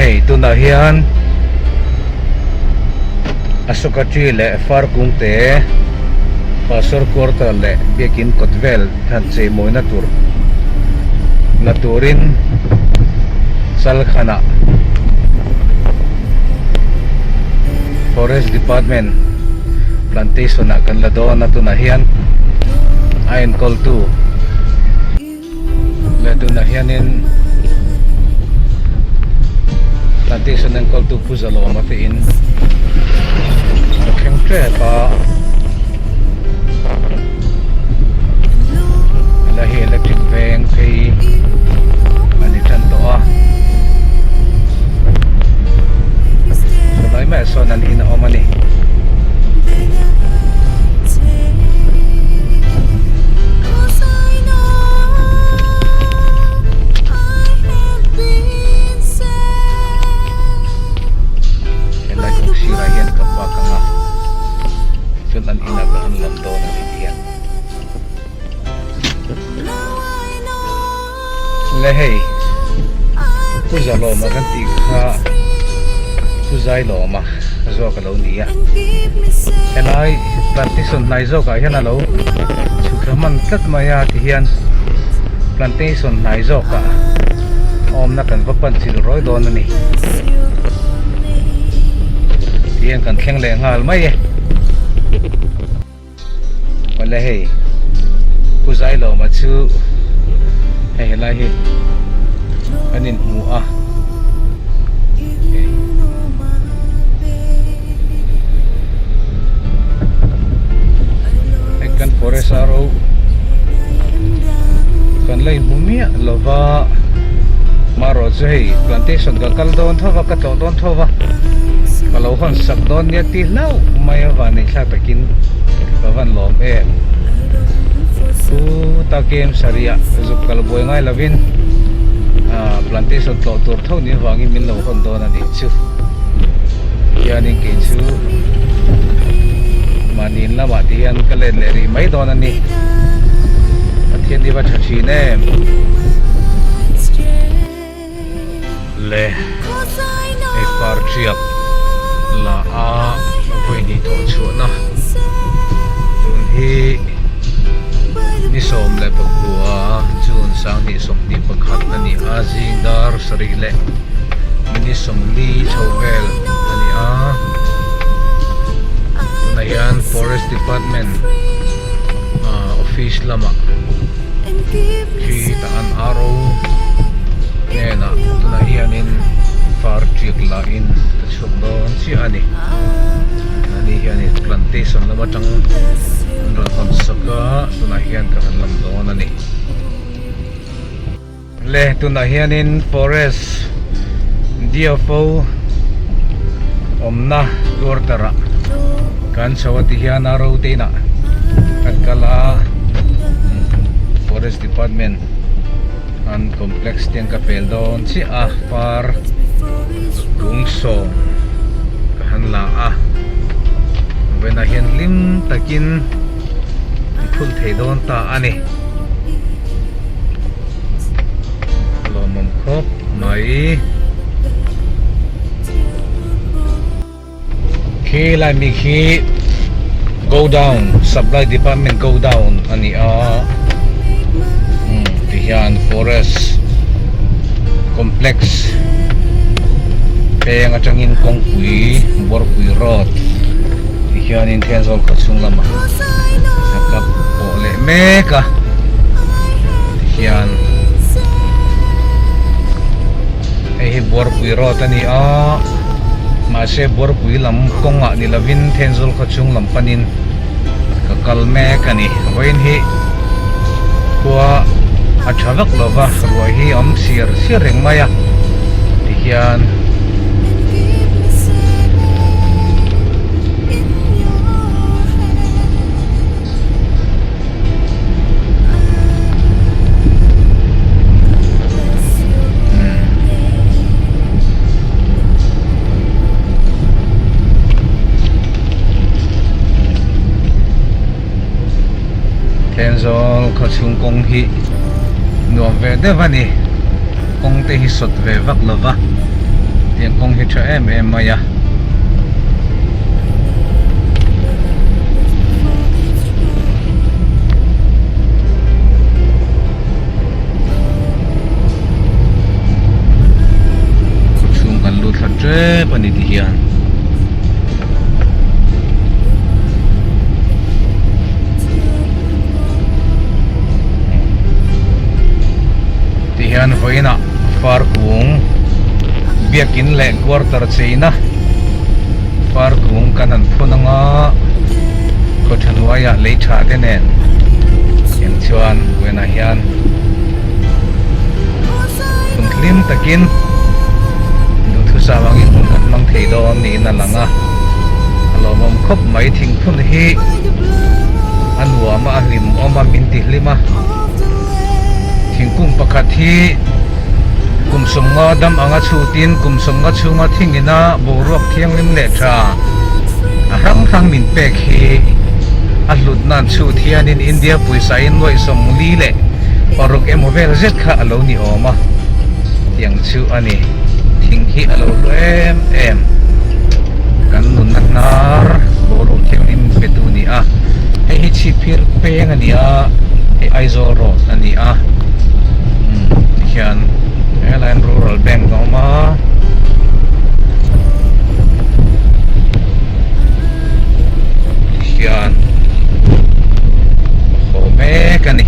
hei tunah hian Ashoka tree leh far kung te Pastor quarter leh biakin kawt vel han chei mawina tur la turin Chalkhanah Forest Department plantation ah kan la dawn a tunah hian a enkawltu leh tunah hianin plantation enkawltu Pu Zalawma te in a thleng tep a helai hi electric veng phei a ni tan tawh a chulai maiah sawn an in a awm a ni. Helai kawng sirah hian ka park ang a chuan an inah ka han lam dawn a ni hian le hei Pu Zalawma kan tih kha Pu Zailawma zawk a lo ni a helai plantation hnai zawkah hian a lo chhuk thla hman tlat mai a tihian plantation hnai zawkah a awmna kan va pan chilh rawi dawn a ni tihian kan thleng leh nghal mai e. Awle hei Pu Zailawma chu hei helai hi kan inhmu a hei hei kan forest a ro kan la inhmu miah lova marawh chu hei plantation ka kal dawn tho va ka tlawh dawn tho va ka lo hawn sak dawn nia ti hlauh mai a van neih thlak takin ka van lawm em chu ta kem sarih ah zuk kal buai ngai lovin ah plantation tlawh tur tho ni avangin min lo hawn dawn a nih chu hianin kei chu mahni in lamah te hian ka let leh rih mai dawn a ni Pathian hi va tha thin em le hei far tiak la a vawi hnih thawh chhuahna tun hi ni 19 June 2021 a ni a zing dar sarih leh minute 40 chho vel a ni a tunah hian forest department ah office lamah khi tah an ro hnenah tunah hianin far tiak lah in ka chhuak dawn chiah a ni ani hianin plantation lam atang an rawn hawn sak a tunah hian ka han lam dawn a ni le tunah hianin forest DFO awmna quarter ah kan chho a ti hian a ro te inah kan kal a forest department an complex te an ka pel dawn chiah a par kung sawm ka han la a vawiinah hian hlim takin an phun thei dawn ta a ni. Lawmawm khawp mai. Khi lai mi khi go down supply department go down a ni a umm ti hian forest complex peng atangin kawngpui Buarpui road ti hianin Thenzawl khaw chhung lamah a kap pawh leh mek a tihian hei hi Buarpui road a ni a mahse Buarpui lam kawngah ni lovin Thenzawl khaw chhung lam panin ka kal mek a ni vawiin hi khua a tha vak lova ruah hi a awm siar siar reng mai a tihian. Thenzawl khaw chhung kawng hi nuam ve deuh a ni kawng te hi sawt ve vak lo va. Tiang kawng hi tha em em mai a. Khawchhung kan lut thla tep a ni ti hian. Ti hian vawiinah far kung biakin leh quarter cheina far kung kan han phun anga khaw tha hnuaiah lei tha te nen tiang chuan vawiinah hian hun hlim takin duhthusam angin hun kan hmang thei dawn niin a lang a a lawmawm khawp mai thingphun hi a nuam a a hlimawm a min ti hlim a thingkung pakhat hi kum sawmnga dam anga chhutin kum sawmnga chhunga thingina boruak thianghlim leh tha a hrang hrang min pek hi a hlut nan chhut hianin India pawisa in nuaih sawmli leh paruk emaw vel zet kha a lo ni awm a tiang chu a ni thing hi a lo hlu em em kan nunna hnar boruak thianghlim pe tu a ni a hei hi chhipphir peng a ni a hei Aizawl road a ni a umm tikhian helai hian rural bank a awm a. Hian haw mek a ni.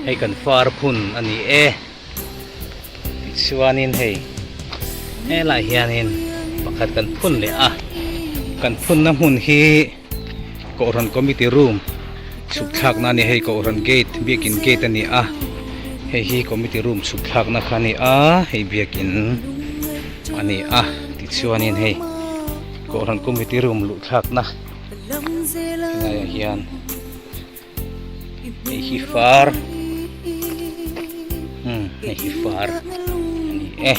Hei kan far phun a ni e tichuanin hei helaiah hianin pakhat kan phun leh a kan phunna hmun hi Kohhran committee room chhuk thlakna a ni hei Kohhran gate biakin gate a ni a hei hi committee room chhuk thlakna kha a ni a hei biakin a ni a tichuanin hei Kohhran committee room luh thlakna helaiah hian hei hi far umm hei hi far a ni e.